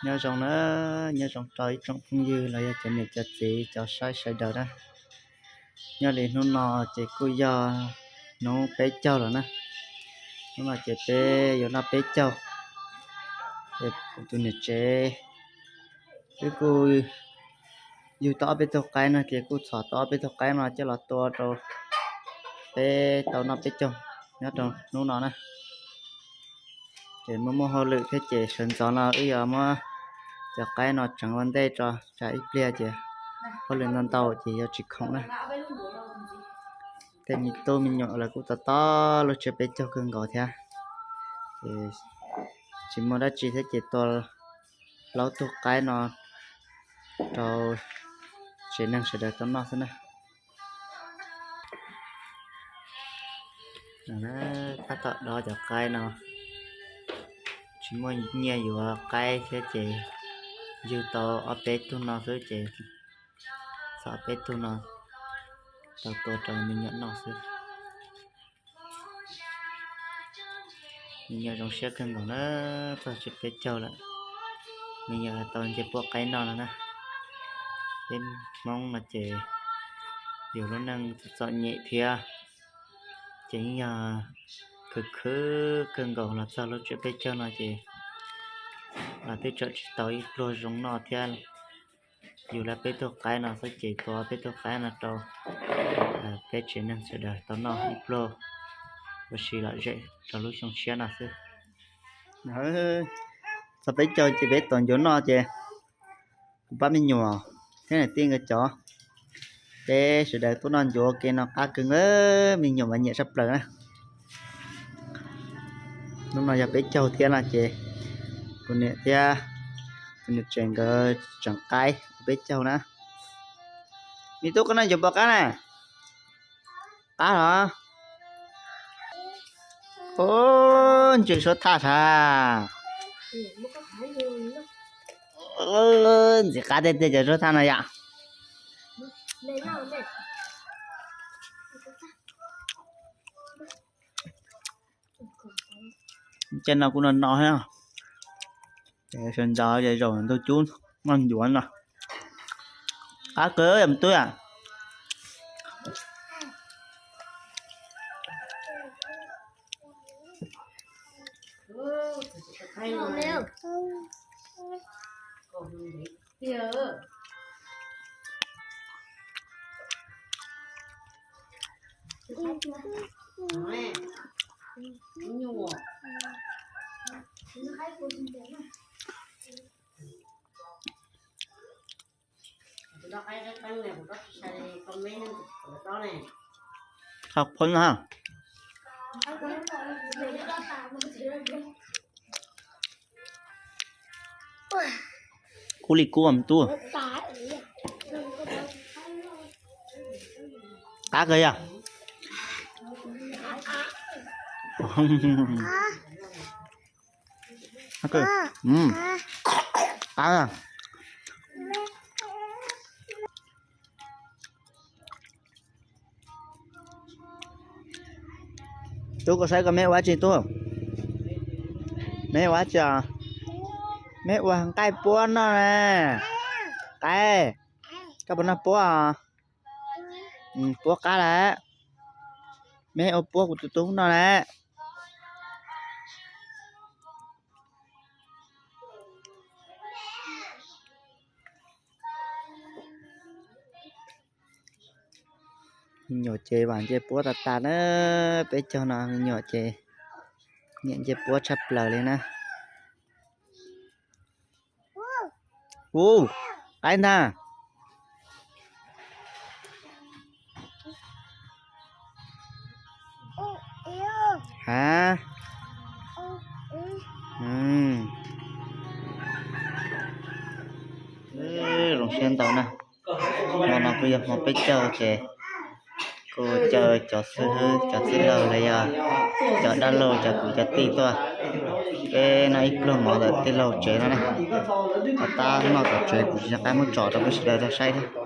Nyob zoo na, nyob zoo rau ib tsoom phooj ywg los yog cov niam cov txiv cov saib sawv daws na. Nyob li hnub no ces kuj yog hnub peb caug lawm na. Hnub no ces peb yuav noj peb caug. Ces kuv tus niam tsev wb kuj yug tau ob peb tug qaib no ces kuj txhom tau ob peb tug qaib no coj los tua rau peb tau noj peb caug nyob rau hnub no na. Ces muaj muaj hauj lwm thiab ces sawv ntxov no wb yuav muab cov qaib no tseev ua ntej tso, tsam ib pliag ces hauj lwm ntau ntau ces yuav tsis khoom na. Tej me tub me nyuam lawv kuj to tob lub tsiab peb caug kawg nkaus thiab. Ces tsis muaj dab tsi thiab ces tua plaub tug qaib no rau tsev neeg sawv daws tau noj xwb na. Tab tom dob cov qaib no, tsis muaj nyiaj yuav qaib thiab ces yug tau ob peb tug no xwb ces txhom peb tug no tau tua rau me nyuam noj xwb. Me nyuam zoo siab kawg nkaus na, txog tsiab peb caug lawm, me nyuam tau nce puab qaib noj no na. Peb Hmoob no ces yus lub neej txom txom nyem thiab, ces yeej yog khwv khwv kawg nkaus los txog lub tsiab peb caug no ces los twb tseem tsis tau ib pluag zoo noj thiab. Yug lawm peb tug qaib no xwb ces tua peb tug qaib no rau peb tsev neeg sawv daws tau noj ib pluag ua si lom zem rau lub xyoo tshiab no xwb. Txog peb caug ces peb tos ncuav noj ces kuv pab me nyuam thiab niam tij nkawd cov, peb sawv daws tuaj noj ncuav ua ke no qab kawg, me nyuam mas nyiam tshaj plaws na. Hnub no yog peb caug thiab no ces kuv niam thiab tus niam tsev nkawd tseem qaib peb caug na. Me tub, koj noj ncuav puas qab na? Qab los? Ub, ntsis suab thaj tha. Ntxim qab tiag tiag cov suab thaj no yom. Ces no kuj no no thiab. Ces sawv ntxov ces zaum ntug cub noj ncuav no. Qab kawg yom me tub yom. Qhov phob no ha. Kub li kub me tub. Qab kawg yog. Qab. Tub, koj saib koj meb ua tsi tub? Meb ua tsi os? Meb ua nqaij puab noj na. Qaib, koj puas noj puab os? Puab qab lawm. Meb ua puab kuv tus tub noj lawm. Me nyuam ces vam nce puab tas tas na, peb caug no me nyuam ces nyiam nce puab tshaj plaws li na. Ub, qaib ntag. Ha, zoo siab ntau na. Hmo no kuj yog hmo peb caug ces kuj caw cov xib hwb cov txwj laug los yog cov dab laug cov kwv cov tij tuaj, peb noj ib pluag mov ntawm tij laug tsev no na. Ho tab noj tom tsev kuv tsis nco qab muab tsom rau peb sawv daws tau saib thiab.